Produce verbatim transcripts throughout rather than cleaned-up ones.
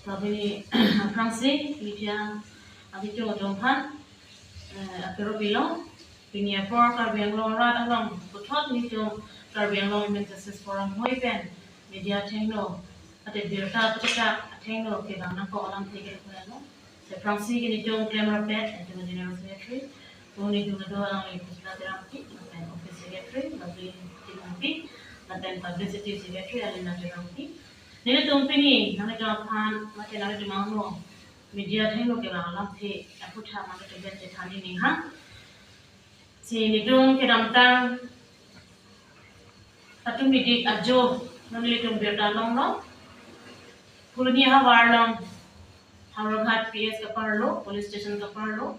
Labini aphrangsi media abitung atum aphan, eh, apero pilo, pini apor Karbi Anglong arat along puthot nelitum Karbi Anglong Women Justice Forum hoi pen media athengno, ate birta pachechak athengno kevang nangkok alamthe ke lo. Aphrangsi ke nelitum klemrap-et, nelitum General Secretary, pu nelitum kedo alangli Pusla Terangpi, lapen Office Secretary, Lovely Terangpi, lapen Publicity Secretary, Alina Terangpi. Nelitum pini, nanglitum aphan, mate nanglitum angno, media athengno kevang alamthe aputhak nanglitum pen chethan ning hang. Si nelitum kedamtang atum idik ajo, non nelitum birta longlo. Phuloni ahavar along, Howraghat P S kaparlo, police station kaparlo,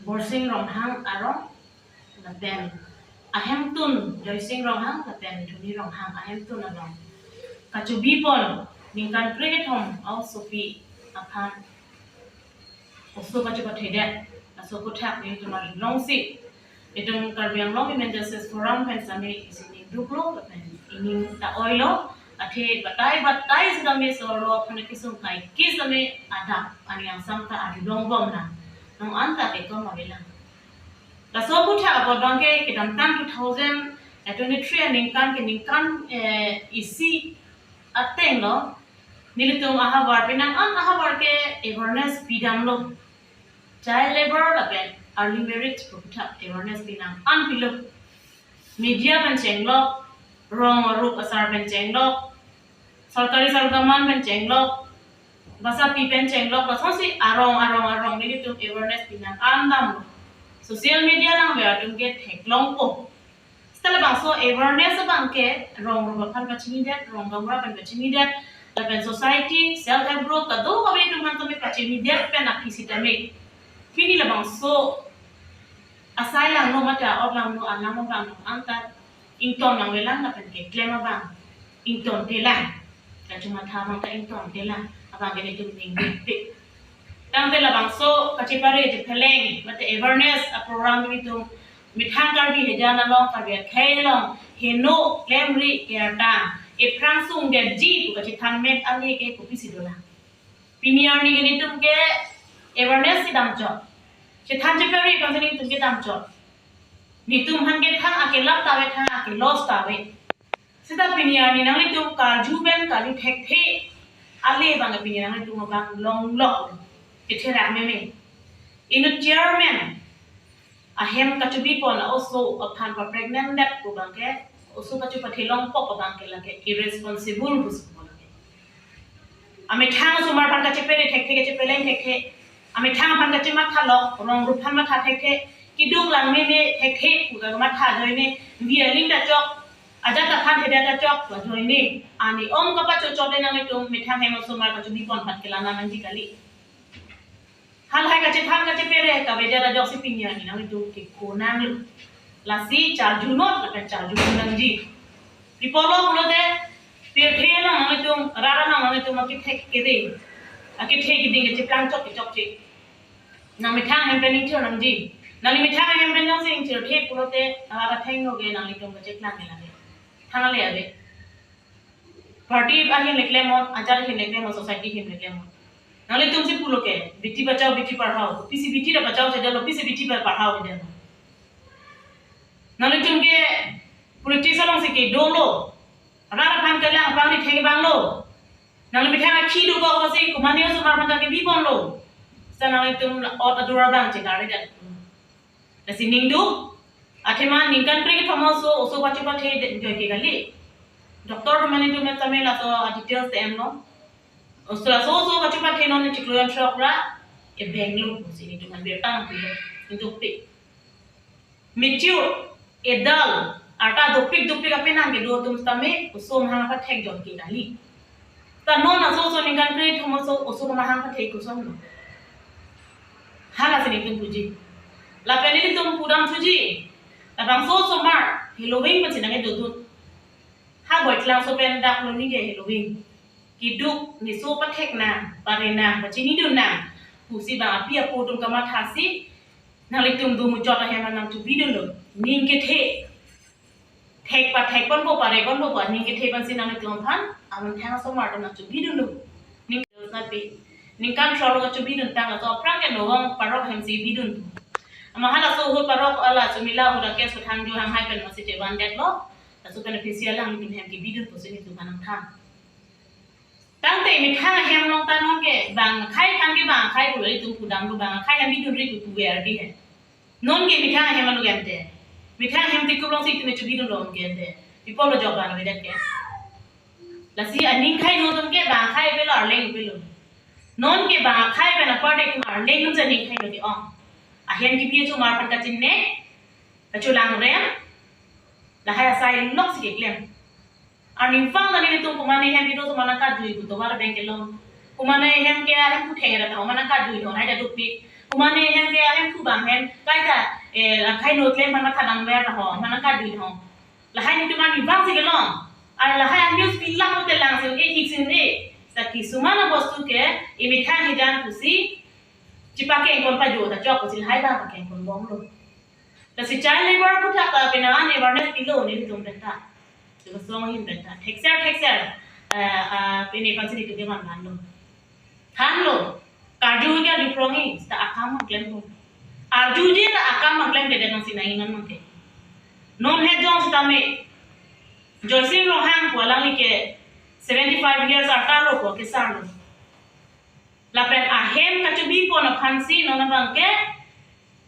Borsing Ronghang arong, lapen ahemtun Joysing Ronghang, lapen Dhoni Ronghang ahemtun arong. Kachobi pon, ningkan krekethom a-osopi aphan oso kachopathedet, laso aputhak nelitum arjulongsi, itum Karbi Anglong Women Justice Forum pen sitame isi ning duklo, lapen ining ta oilo, athe batai batai sitame sorlo, aphan kesung kai ke sitame adap ani angsam ta arjulong bomnang, non anta ke kom avelang. Laso aputhak apot abangke kedamtang two thousand twenty-three aningkan ke ningkan, eh, isi atenglo, nelitum ahavar penang an ahavar ke awareness pidamlo. Child labor lapen early marriage aputhak awareness penang an pilo. Media pen chenglok, rong arup asar pen chenglok, sorkari sargaman pen chenglok, basapi pen chenglok, lasonsi arong arong arong nelitum awareness penang an damlo. Social media along ave atum ke theklongpo. Seta labangso awareness abangke rong rup aphan pachinidet, rong gaonbura aphan pachinidet, lapen society, self help group, kadokave atum aphan tame pachinidet pen aphi sitame, pini labangso asai langno mate a-ot langno, alang langno anta ington nangvelang, lapen keklem abang ingtontelang. Kachomatha abang ta ingtontelang, abangke nelitum ning dukpik. Tangte labangso kachepare chepheleng mate awareness a-program nelitum methang Karbi hejan along, Karbi akhei along heno klemri kerta, ephrang sungdetji pu kachethan mek ale ke kopisi dolang. Pini arni ke nelitum ke awareness si damchot, chethan chepare aphan si nelitum ke damchot. Nelitum aphan ke thang akelap ta ave, thang ake-loss ta ave. Seta pini arni nanglitum karju pen karju thekthe ale abang pini nanglitum abang longlok, ketherak meme. Inut chairman ahem kachobi pon a-oso aphan pa-pregnant det pu abangke, oso kachopathe longpo pu abangke lake irresponsible pusi pu abangke. Amethang osomar aphan kachepare thekthe, kachepeleng thekthe, amethang aphan kachemathalok, rong rup aphan matha thekthe, keduk lang meme thekthe pu kamatha ajoine, bi aling ta chok, ajat aphan thedet ta chok pu ajoine, ani ong kapachot chot le nanglitum methang hem osomar kachobi pon aphan kelang nangji kali. Halahai kachethan kachepare kavedet ajoksi pini arni nanglitum ke konang lo. Lasi charjunot lapen charjunangji. Pi apotlo pulote, pirthe along nanglitum, rat along nanglitum akethek kere, akethe keding kacheplang chok kechokche. Nangmethang hem pen ingthir nangji. Nangli methang hem pen jongsi ingthirthe pulote, rat athengno ke nanglitum kacheklang ke lake. Thang ale ave. Party ahin le klemnon, ajat ahin le klemnon, society ahin le klemnon. Nanglitum si pulo ke, beti bachao, beti padhao, kopisi beti ta bachao chedetlo, kopisi beti ta padhao chedetlo. Nanglitum ke politics alongsi kedolo, rat aphan kelang apangri thek abang lo. Nangli methang akhi dokok apotsi komat osomar aphan ta kebi ponlo. Seta nanglitum ot adur abang chekar det. Lasi ning duk, athema ningkan krekethom oso, oso kachopathe de-, joike kali. Doctor atum mane atum tame laso a-details te enlo. Oso laso oso kachopathe non chiklo jon throk ra, e benglo, si nelitum an birta pilo. Ningdukpik. Mature, adult, arta dopik dopik apenang kedo atum tame, oso mahang apathek joike kali. Ta non aso oso ningkan kre thom oso, oso mahang pathe koson lo. Halasi nelitum puji. Lapen nelitum pudam thuji. Labangso osomar, heloving pensi nangkedodun. Ha Boiklangso pen dak lo nike heloving. Keduk, neso pathek nang, pare nang, pachinidun nang. Pusi bang api apo atum kamathasi, nanglitum do muchot ahem nangchobidunlo. Ning kethe. thek pathek ponpo, pare ponpo, aning kethe pensi nanglitum aphan amethang asomar atum nangchobidunlo. Ning napi, ningkan throksi chobidun tang, laso aphrang ke novang parok ahemsi bidun. Amat halaso ahut parok ala chomila ahut ke sothang jo hanghai pen masi chevan detlo. Laso pen aphi si alanglitum hem kebidun pusi nelitum aphan nangthan. Tangte methang ahem along ta non ke bang akhei aphan ke bang akhei pu ilitum pudamlo, bang akhei ahem bidunri pu puver di he. Non ke methang ahem along ke ante. Methang ahem tikup alongsi itum chobidunlo ke ante. Pi apotlo jok van avedet ke. Lasi aning akhei no atum ke bang akhei avelo, arleng avelo. Non ke bang akhei pen apar de itum arleng atum si aning akhei no ke-ong. Ahem kebi asomar aphan kachinine, kacholangrem, lahai asai lok si keklem. Arnivang ta nelitum komatne ahem kedo osomar nangkatdui pu tovar abang kelong. Komatne ahem ke ahemphu thengre ta ho, ma nangkatdui ho, lahai ta dopik. Komatne ahem ke ahemphu bang ahem, kaita, eh, akhei no klem aphan mathadamver ta ho, ma nangkatdui ho. Lahai nelitum arnivang si kelong. Ar lahai a-news pilak lote langsi un-e, ik si un-e. Sa kisuman abostu ke, emethang hijan pusi, chipakeng pon pajut ta chok pusi lahai bang pakeng ponbomlo. Lasi child labour aphuthak ta penang an awareness pilo nelitum pen ta. Chikasong ahin pen ta. Thekser, thekser, eh, ah, pini aphansi nelitum ke vanvanlo. Thanlo. Karju ke arju prong-i, seta akam nangklempo. Arjuje ta akam nangklemde, de nangsi nai non nangke. Non het jong sitame Joysing Ronghang pu alangli ke seventy five years arta lo pu kesarlo. Lapen ahem kachobi pon aphansi non abang ke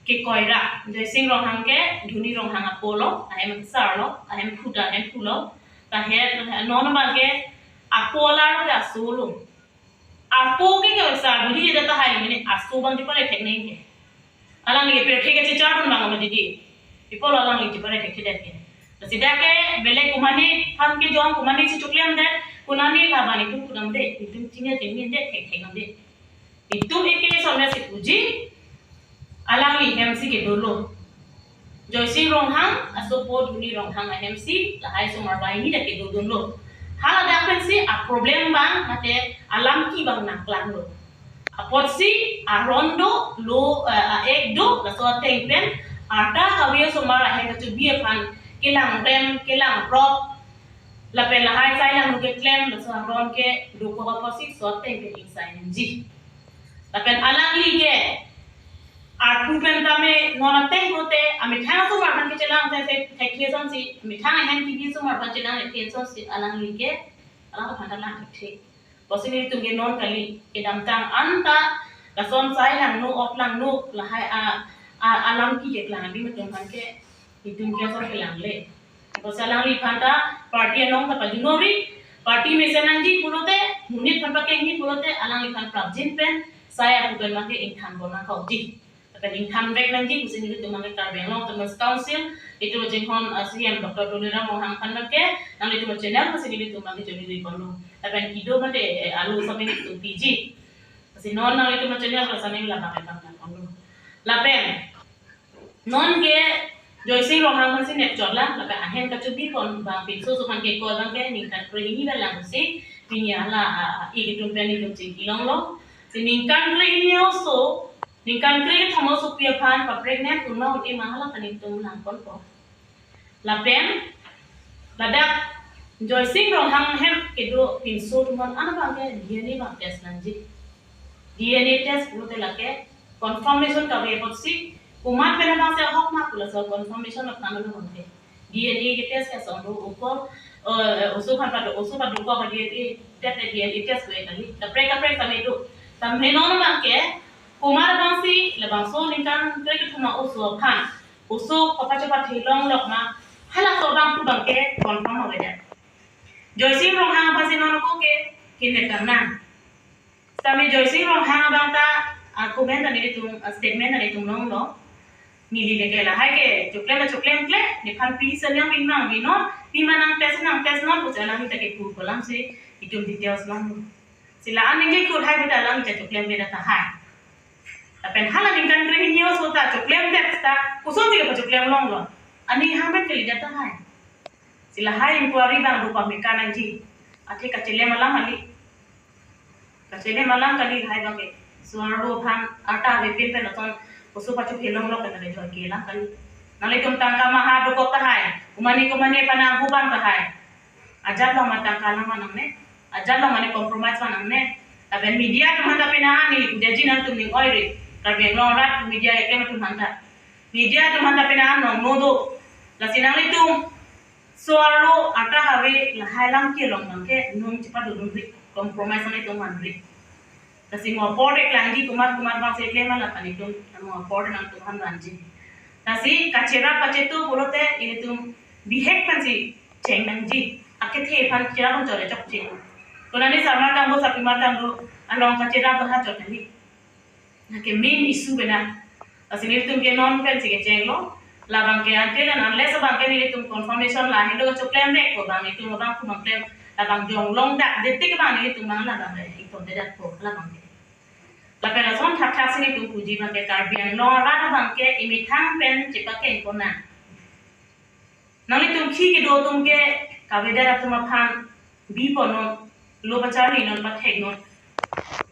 kekoi ra. Joysing Ronghang ke Dhoni Ronghang apo lo, ahem kesarlo, ahemphu ta ahemphu lo. Ta he, non abang ke apo alar ta aso lo. Apo ke kesar budi jeda tahai mene aso abang di pare thek neng ke. Alangli ke pirthe kachechardun abang ma didi. Pi apotlo alangli chepare thekthedet ke. Lasi dak ke belek komatne aphan kejong, komatne si choklemdet, konatne laban itum pudamde, itum chingja chingmindet, thekthek namde. Itum eke somya si puji, alangli ahemsi kedolo. Joysing Ronghang asopo Dhoni Ronghang ahemsi, lahai asomar banghini ta kedodunlo. Hala dak pensi a-problem abang, mate alam ke abang nangklanglo. Apotsi aron do, lo, eh, a-ek do, laso ateng pen arta kave asomar ahem kachobi aphan kelangrem, kelangrop, lapen lahai asai langno keklem, laso aron ke dokok apotsi laso ateng pen ingsai nangji. Lapen alangli ke arpu pen tame non ateng pulote, amethang asomar aphan kechelang thek, thek, thekthe asonsi, amethang ahem kebi asomar aphan chelang thekthe asonsi, alangli ke, alangphan ta lang thekthe. Pusi nelitum ke non kali, kedamtang anta, lason asai langno, ok langno, lahai a, a, alam ke keklang abim atum aphan ke, itum ke ason kelangle. Pusi alangliphan ta, party anong ta pajunori, party mesen nangji pulote, monit aphan pakengji pulote, alangliphan prapjin pen, asai apu pen abang ke ingthan bon nangkokji. Lapen ingthan vek nangji pusi nelitum abang ke Karbi Anglong Autonomous Council, itum chinghon, ah, C E M Doctor Tuliram Ronghang aphan abang ke, nanglitum channel pusi nelitum abang ke choningri ponlo. Lapen kedo mate, eh, alo sabi nelitum piji. Pusi non nanglitum channel pusi neli labang ke pangkan ponlo. Lapen, non ke Joysing Ronghang aphansi nepchotlang, lapen ahem kachobi pon abang pinso aso aphan kekoi abang ke ningkan krehini pen lang pusi, pini hala, ah, ah, ik atum pen itum chingki longlo. Si ningkan krehini oso, ningkan kre kethom osopi aphan pa-pregnant un ma un-e ma hala ta nelitum lang ponpo. Lapen, ladak Joysing Ronghang ahem kedo pinso atum an abang ke D N A abang test nangji. D N A test pulote lake confirmation kave apotsi, komat pen abang si ahok ma pu laso confirmation aphan lo mate. D N A ketest ke asong do, uko, eh, oso aphan pado, oso padokok D N A test, D N A test kave kali. Kaprek kaprek tame do. Tame non abang ke, komat abangsi, labangso ningkan kre kethom oso aphan, oso kapachepathe longlok ma, halaso abang pu abang ke confirm avedet. Joysing Ronghang aphansi non ako ke, kinep tangnan. Sitame Joysing Ronghang abang ta, ah, comment ta nelitum, ah, statement ta nelitum longlo. Neli lake lahai ke, choklem ta choklem kle, nephan pi sanyang binmang binon, pi ma nang test nang test non, pusi alangli ta kepu kolam si, itum details longlo. Si la-an ningje kur hai bida alangli ta choklem bida tahai. Lapen hala ningkan krehini oso ta choklemdet ta, kosonsi kapachoklem longlo. Aning hangpet kalidet tahai. Si lahai inquiry abang do pameka nangji. Athe kachelem alam kali. Kachelem alam kali lahai abang ke. Suar do aphan arta avepin pen aton oso pachepathe longlok pen le joi ke alam kali. Nanglitum tangka maha dokok tahai, komane komane pen nang hubang tahai. Ajat long ma tangka lang ma nangne, ajat long mane compromise ma nangne. Lapen media atum aphanta penang an neli pudetji nangtum ning oiri, Karbi Anglong arat media eklem atum aphanta. Media atum aphanta penang an nong nodo. Lasi nanglitum so-arlo arta kave lahai alam kelong abangke nong chepadodunri, compromise nanglitum manri. Lasi mo apor de klangji, komat komat abang si klem ma lapen itum mo apor de nangtum aphan vanji. Lasi kacherap kachetu pulote ilitum bihek aphansi cheng nangji. Akethe aphan cherap aphan chore chokche. Konane sarmar tangbo sarpimar tangbo along kacherap doha chot kali. Lake main issue penang. Lasi nelitum ke non pensi kechenglo. Labangke until and unless abangke nelitum confirmation lahelo kachoklem vekpo, bang itum abang kumang klem, labang jonglong dak detik abang nelitum abang labang itum dedak po labangke. Lapen lason thakthak si nelitum puji abangke Karbi Anglong arat abangke imethang pen chepakeng konang. Nanglitum khi kedo atum ke kavedet atum aphan biponnon, lo pacharlinon, patheknon.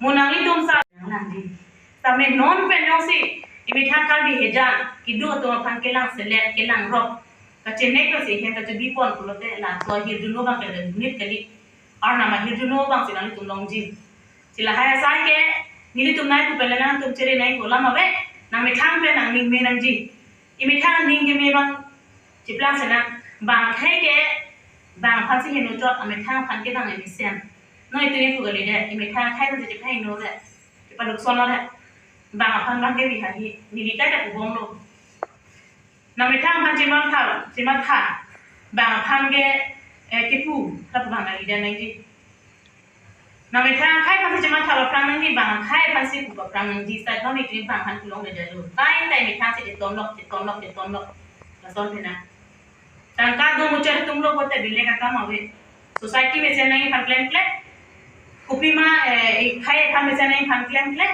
Mo nanglitum sa nangdi. Tame non pen jongsi imethang Karbi hejan kedo atum aphan kelang selet, kelang rok, kachenek lasi hem kachebipon pulote laso ahirjuno abangke le nit kali. Arnam ahirjuno abangsi nanglitum longji. Si lahai asai ke nelitum nai pu pen le nangtum chere nangji alam ave. Nangmethang pen nangning me nangji. Imethang aning keme abang cheplang senang, bang akhei ke bang aphansi heno chot, amethang aphan ke bang emesen. Non itum ipu kalidet, imethang akhei aphansi chephang heno det, chepalukson lo det. Bang aphan abangke bihahi, neli kaita pubomlo. Nangmethang aphan chematha, chematha, bang aphan ke, eh, kipu, lapu abang kalidet nangji. Nangmethang akhei aphansi chematha aphrang nangji, bang akhei aphansi pu aphrang nangji, sai non itum bang aphan kelongledetlo. Kaita imethang si chetonlok, chetonlok, chetonlok. Lason penang. Tangka do muchar atumlo pulote bilek akam ave. Society mesen nangji aphan klemklem. Kopima, eh, akhei aphan mesen nangji aphan klemklem.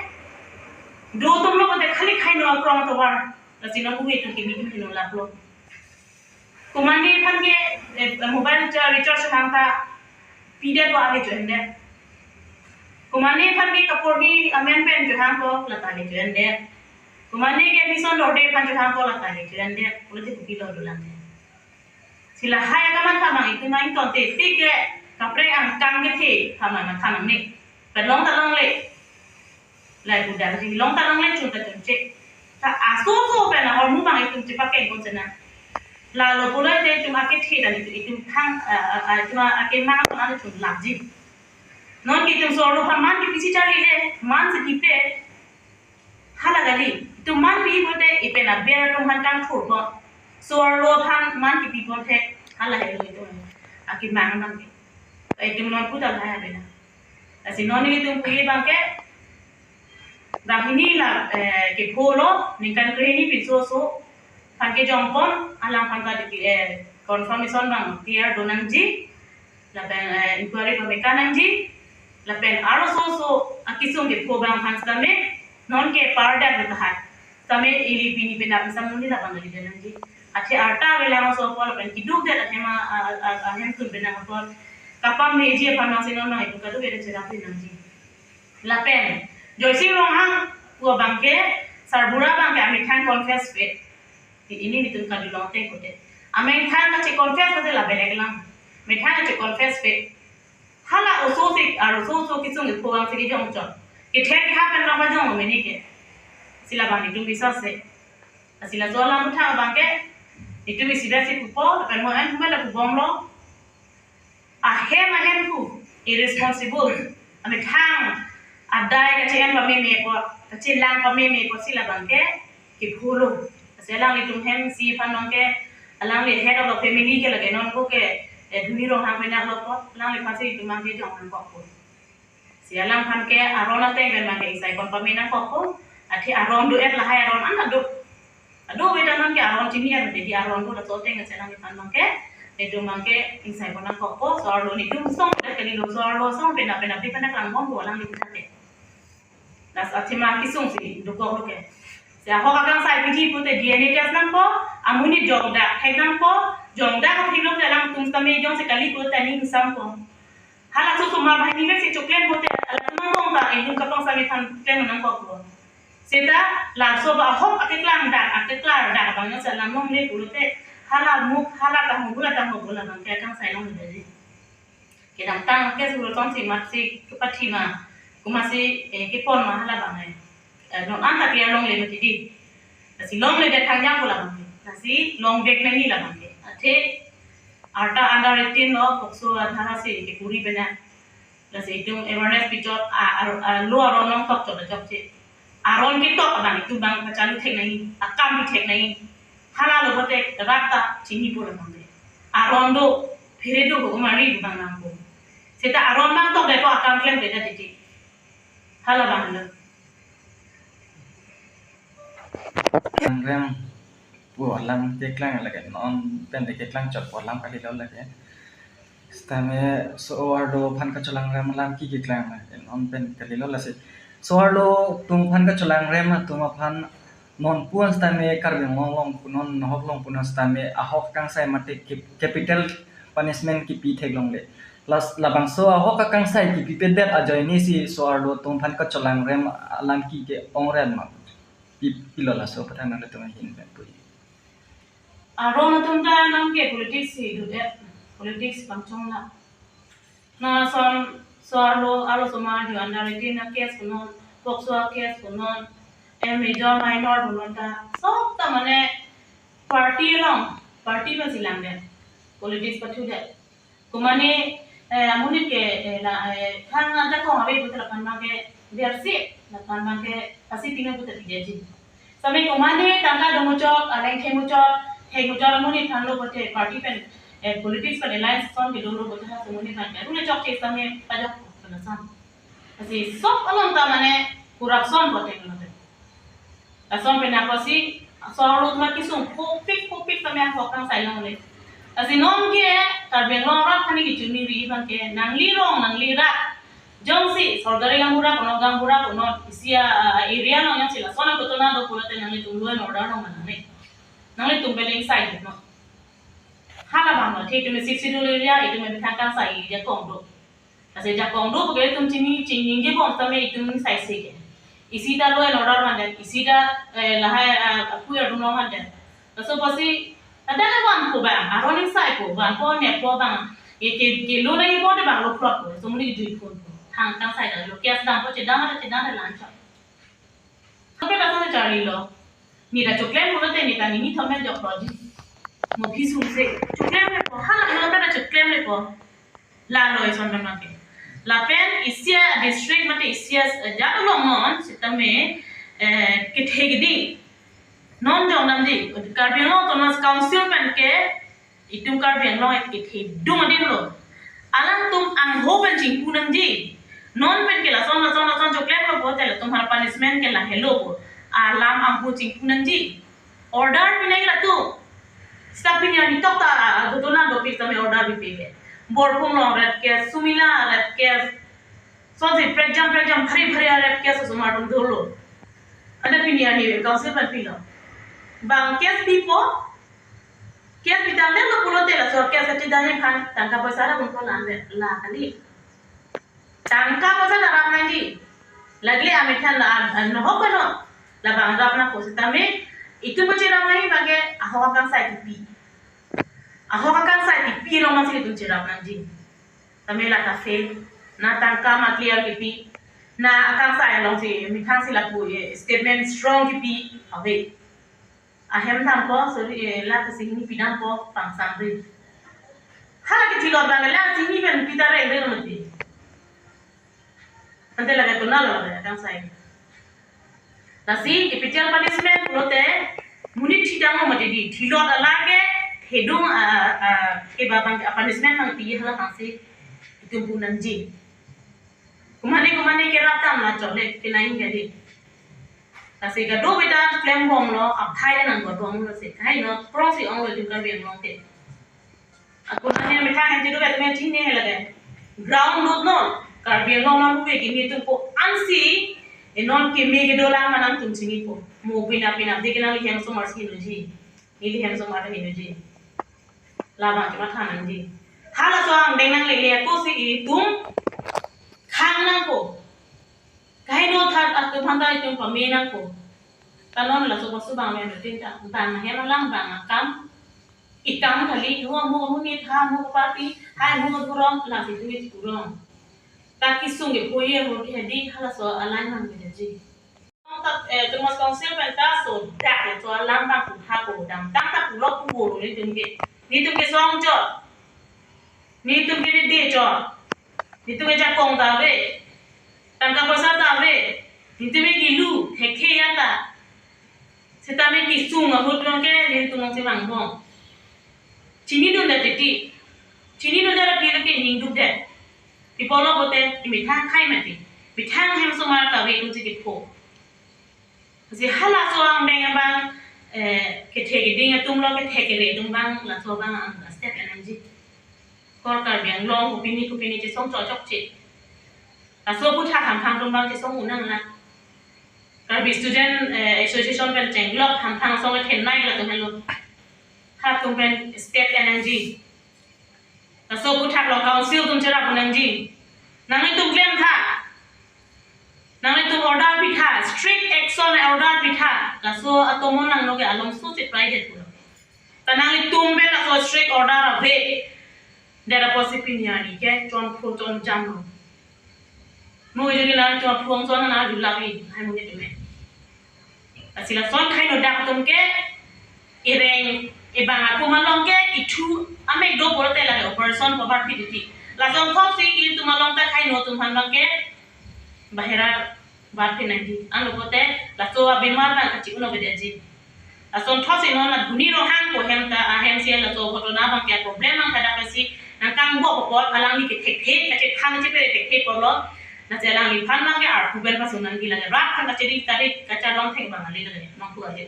Do atumlo pulote khali khei no akrong atovar. Lasi non hu itum kimi kimi no laklo. Komane aphan ke, eh, mobile cha-, recharge hang ta pidet, wa ale chohende. Komane aphan ke kaporhi amen pen chohang ko, lata le chohende. Komane ke admission dorde aphan chohang ko, lata le chohende. Pulote kopi lo dolang. Si lahai akamatha abang itum nang tonte, tik ke kaprek angkang kethe aphan matha nangne. Pen long ta longle. Lai budar ji long ta longle, chun ta chunche. Ta aso so pen ahormu abang itum chepakeng kon senang. Lalo pulote itum akethe dan itum, itum thang, ah, ah, ah, itum akemang kon ane chun lapji. Non ke itum so-arlo aphan man kepisi charlile, man si kipe. Hala kali, itum man pi pulote ipen aber atum aphan kangthurpon. So-arlo aphan man kepipon thek, hala helo itum akemang abangke. Itum non puta lahai ave na. Lasi non nelitum puji abangke, banghini la, eh, kepho lo, ningkan krehini pinso so aphan kejongpon, alangphan ta di, eh, confirmation abang clear do nangji. Lapen, eh, inquiry pameka nangji. Lapen arloso so akesung kepho abang aphan sitame, non ke parda bertahan. Sitame ili pini penap isam nuni labang kalidet nangji. Athe arta avelang so apot lapen keduk det ahem a, a, a, ahem tun penang apot, kapam meji aphan nangsi non nang itum kaduk det cherap nangji. Lapen Joysing Ronghang pu abangke, Sarbura abangke amethang confess pe. Di ini nelitum kali long teng kote. Amethang kache confess kote la belek lang. Methang kache confess pe. Hala oso si, ar oso oso kesung kepho abang si kejong chot. Kethe keha pen abang kejong lo mene ke. Si labang nelitum bisa se. Si laso alam athak abangke, nelitum isi besi pupo, lapen mo en mo la pubomlo. Ahem ahem pu irresponsible. Amethang adai kache-en pameme apot, kachelang pameme apot si labangke kepho lo. Lasi alanglitum hem isi aphan abangke, alangli head of the family ke lake non ko ke, eh, Dhoni Ronghang penap lo apot, alangliphansi itum abangke jong nangkokpo. Si alangphan ke aron ateng pen abangke ingsai pon pame nangkokpo. Athe aron do-et lahai aron an ta do. Ado weta non ke aron chini aron, jadi aron do laso ateng si alangliphan abangke, itum abangke ingsai pon nangkokpo. So-arlo nelitum song dak kali lo, so-arlo song penap penap di penap langbompo alangli penap ke. Lasi athema kesung si dokok lo ke. Si ahok akangsai piji pulote D N A test nangpo, amonit jongdak thek nangpo, jongdak athilo ke alangtum sitame jongsi kali pulote aning ingsampo. Halaso osomar banghini bek si choklem pulote, halatum abang ta, eh, itum kapang sami aphan klem nangkokpo. Seta laso ba ahok akeklang dak, akeklar dak abang jongsi alam longle pulote, hala muk, hala tahong, hala tahong, hala abang ke akangsai longledet. Kedamtang ke suruh tong si mat si kepathi ma, kuma si, eh, kepon ma hala abang eh. Eh, non anta clear longle mati di. Lasi longledet thangjang pu labang ke. Lasi longvek nangji labang ke. Athe arta under eighteen lo POCSO athak si kepuri pena. Lasi itum awareness pichot, a, a, a, lo aron longtok chot chot che. Aron ketok abang itum abang kachalu thek nangji, akam pi thek nangji. Hala lo bote rakta chini pu labang ke. Aron do, phere do, ko mari abang nangpo. Seta aron abang tokdet ko akam klemkledet titi. Hala abang lo. Rem pu alam keklang lake, non pen de keklang chot pu alam kalilo lake. Sitame so-arlo aphan kacholangrem alam ke keklang lake, non pen kalilo lasi. So-arlo atum aphan kacholangrem atum aphan non pu-an sitame Karbi Anglong along pu non, nohok along pu non sitame ahok akangsai mate kep-, capital punishment kipi theklongle. Lasi labangso ahok akangsai kipipedet ajoine si so-arlo atum aphan kacholangrem alam ke ke-ongrem ma. Pi, pilo laso aphuthak nanglitum ahin pen pu. Aron atum ta nangke politics si dudet, politics pangchong la. Na son so-arlo, arlosomar ju under eighteen a case punon, POCSO a case punon, eh, major minor punon ta, sob ta mane party along, party pensi langdet, politics pathudet. Kumane, eh, amonit ke, eh, la, eh, thang ajakong ave pute lapen abang ke versi, lapen abang ke pasi tinggal pute tiga ji. Sitame kumane tangka domuchot, aleng themuchot, themuchot amonit thanlo pute party pen, eh, politics pen alliance son kedolo pute ha amonit tangka. Rule chok che sitame pajok pute lason. Lasi sob along ta mane corruption pute kalote. Lason pen apotsi, so-arlo atum akesung, kopik, kopik tame ahok akangsai longle. Lasi non ke, Karbi Anglong arat aphan kechini ri abang ke, nangli rong, nangli rat. Jongsi, sorkari gaonbura kono, gaonbura kono, isi a, a, area along jongsi lason a ghotona do pulote nanglitum law and order along ma nangne. Nanglitum beleng sai no. Hala abang no, thik itum sixth schedule area, itum methang akangsai ajakong do. Lasi ajakong do puke itum chini, chiningje bom tame itum sai se ke. Isi ta law and order vandet, isi ta, eh, lahai, ah, apui adung long vandet. Laso apotsi, ada ke vanpo abang, aron ingsai po, vanpo nepo abang. Ke, ke, ke lo nangji po te abang lo plot po, so amonit jui phun po. Thang akangsai ta lo, case dampo, chedam ta chedam ta lanchot. Kape lason charlilo. Neta choklem pulote neta nini thome joklo ji. Mo phi sungse. Choklem lepo. Hala neta choklem lepo. Lalo eson abang ke. Lapen isi a district mate isi a, eh, jat along non sitame, eh, kethe kedi. Non jong damji. Karbi Anglong Autonomous Council pen ke itum Karbi Anglong et kethe dung adin lo. Alangtum angho pen chingpu nangji. Non pen ke lason, lason, lason choklem lo pulote latum aphan punishment ke lahelo pu. Alam angho chingpu nangji. Order pinai latum. Seta pini arni tok ta, ah, ghotona dopik tame order pipe ke. Borpung along rape case, Sumila rape case. Sonsi prekjam, prekjam, bhari, bhari rape case osomar atum dolo. Ante pini arni council pen pilo. Bang case pipo, case pitangdet lo pulote laso case atidang aphan tangka poisa ra bungkon ande la kali. Tangka poisa ta rap nangji. Lagile amethan la an, an nohok kono. Labang rap nangpo sitame itum pacherap nangji abang ke ahok akangsai kipi. Ahok akangsai kipi along masi itum cherap nangji. Tame la ta fail. Na tangka ma clear kipi. Na akangsai alongsi methang si lapu, eh, statement strong kipi. Ave. Ahem dampo, sorry, eh, la kachini pidampo, pangsamri. Hala kachilot abang, la kachini pen pita reng reng mati. Ante lake tonal lo lake, akangsai. Lasi, capital punishment pulote, monit thidang lo mati di, thilot alake, thedung, ah, ah, ke ba abang, ah, punishment abang pi hala abangsi, itum pu nangji. Kumane, kumane kerap tam la chole, kenai jadi. Lasi kadokave ta klembomlo, aphai nang godom lo si. Kaino, prong si onglo itum Karbi Anglong ke. Ako nane methang anti do vet me chine lage. Ground root no, Karbi Anglong nang buve kimi itum ko-ansi, e non kimi kedo alam nangtum chinipo. Mo pina pina, dikena lihem osomar si hinoji. Nelihem osomar hinoji. Labang kematha nangji. Halaso angdeng nanglele ako si itum khang nangpo. Kaino thar atum Hanta itum pame nangpo. Ta non laso bostu bang men tin ta. Bang hem alam bang akam. Ikam kali, ho amu amu ni tha amu party, hai amu kurong, lasi itum kurong. Ta kesung ke poye ho ke di halaso alam nang bedaji. Ta, eh, Autonomous Council pen ta so dak so alam bang ku ha ko dam tang ta pulo pulo ni tum ke. Ni tum ke song jo. Ni tum ke ni de jo. Ni tum ke jakong ta ave. Tangka poisa ta ave. Ni tum ke kilu, thekhe ya ta. Seta me kesung ahut long ke, ni tum long se bang bong. Chinidun da titi. Chinidun da pilo ke ning duk de. People lo bote, imethang khai mati. Methang hem sumar ta ve kum si kepho. Si halaso angdeng abang, eh, kethe keding atum lo kethe kere atum bang, laso bang ang step enangji. Kor Karbi Anglong, kopine kopine chesong chok chokche. Laso aphuthak hamphang atum bang chesong unang la. Karbi Student, eh, Association pen chenglok hamphang asong kethenei latum helo. Halatum pen step enangji. Laso aphuthak lo council atum cherap unangji. Nanglitum klem tha. Nanglitum order pitha, strict action order pitha. Laso atomon nanglo ke along so cheprai det pulo. Ta nanglitum pen laso strict order ave. Dera posi pini arni ke chonpho chonjam lo. Mo jodi nanglitum aphuang son na dulak ni, hai mo ni tume. Lasi lason khai no dak atum ke ireng ibang akum along ke ithu amek do porote lake operation poverty duty. Lason thok si itum along ta khai no atum han bang ke bahera bar phi nangji. Ano pote laso abemar bang kachi uno bedeji. Lason thok si non la Dhoni Ronghang ko hem ta ahem si laso photo na bang ke problem bang kada pasi nangkang bo ko alangli ke thek thek kache thang che pere thek thek ko lo. Lasi alangliphan bang ke arhu pen pasun nangji lake rat kan kachiri tarik kacharong thek bang ale lake nangku ale.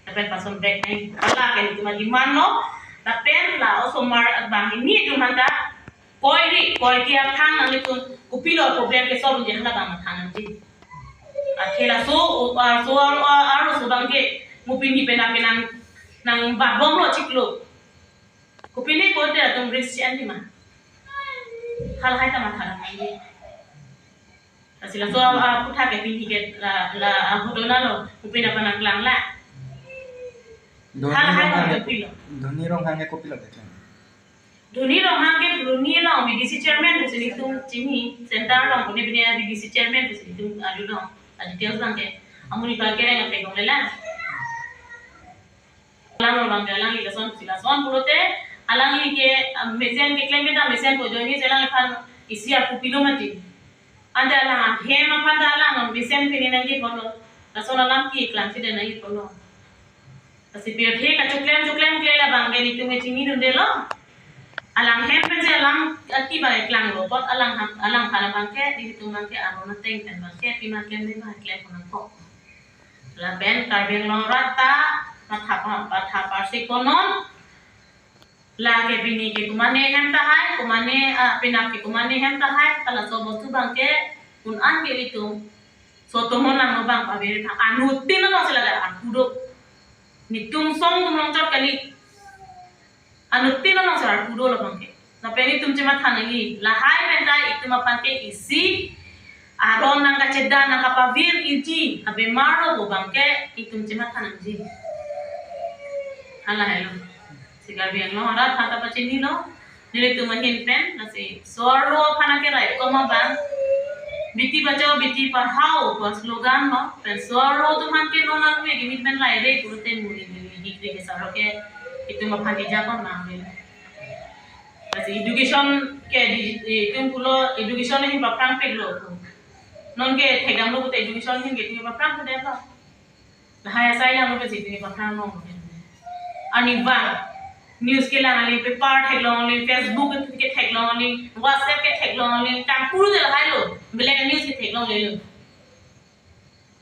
Lapen pasun bek nai. Ala ke itum demand lo. Lapen la osomar bang ini itum hanta koi ri, koi ke athang nanglitum kopilo problem ke solve je hala bang athang nangji. Athe laso, uh, so, uh, aro so bang ke mupini pena penang nang babom lo chiklo. Kopine kote atum risk anji ma. Hal hai ta matha nangji. Lasi laso, ah, aphuthak ke pini ke la, la, ah, photo na lo, kopine aphan nangklang la. Dhoni Hal hai Ronghang ke, kopilo. Dhoni Ronghang ke kopilo ke klang. Dhoni Ronghang ke Bruni lo, V D C chairman pusi itum chini, center lo, kone bini V D C chairman pusi itum adu lo, ah, details bang ke. Amonit bang ke reng ape gong lela. Alang lo bang ke alangli lason si lason pulote, alangli ke, ah, mesen keklem ke ta mesen po joni si alangliphan isi arpu pilo mati. Ante alang ahem aphan ta alang mesen pini nangji pulo. Lason alam keklang si de nangji pulo. Lasi pirthe kachoklem choklem kle la bang ke itum ke chinidunde lo. Alang hem pen si alang aki bang keklang lo. Apot alang ham, alangphan bang ke itum bang ke aron ateng pen bang ke pima klem de bang klem pon nangkok. Lapen Karbi Anglong rat ta matha pa, matha parsi konon. Lake pini ke kumane hem tahai, kumane, ah, penap ke kumane hem tahai, ta laso bostu bang ke un an ke itum. So tomon nang no bang paberi tha. Anuttin no si lake arpu do. Nitum song tum long chot kali. Anuttin no si arpu do lo bang ke. Lapen itum chematha nangji. Lahai pen ta itum aphan ke isi aron nangkachedan nangkapavir iji abemar lo bo bang ke itum chematha nangji. Hala helo. Si Karbi Anglong arat aphan ta pachini lo. Nelitum ahin pen, lasi so-arlo aphan ke rai koma bang. Beti bachao, beti padhao, pu slogan lo. Pen so-arlo atum aphan ke non arme gimit pen rai re, puro ten muri muri hikri ke saro ke itum aphan ke jakon nang re. Lasi education ke di, itum pulo education ahin paphrang pek lo. Non ke thekdam lo pute education ahin ke itum paphrang pek lo. Lahai asai lang lo pesi itum paphrang long. Ani bang news kelang aling, paper theklong aling, Facebook ke theklong aling, WhatsApp ke theklong aling, tangpur de lahai lo, black news ke theklong le lo.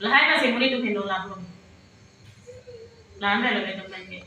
Lahai pesi muni itum hendo lap lo. Lahai lo itum lake.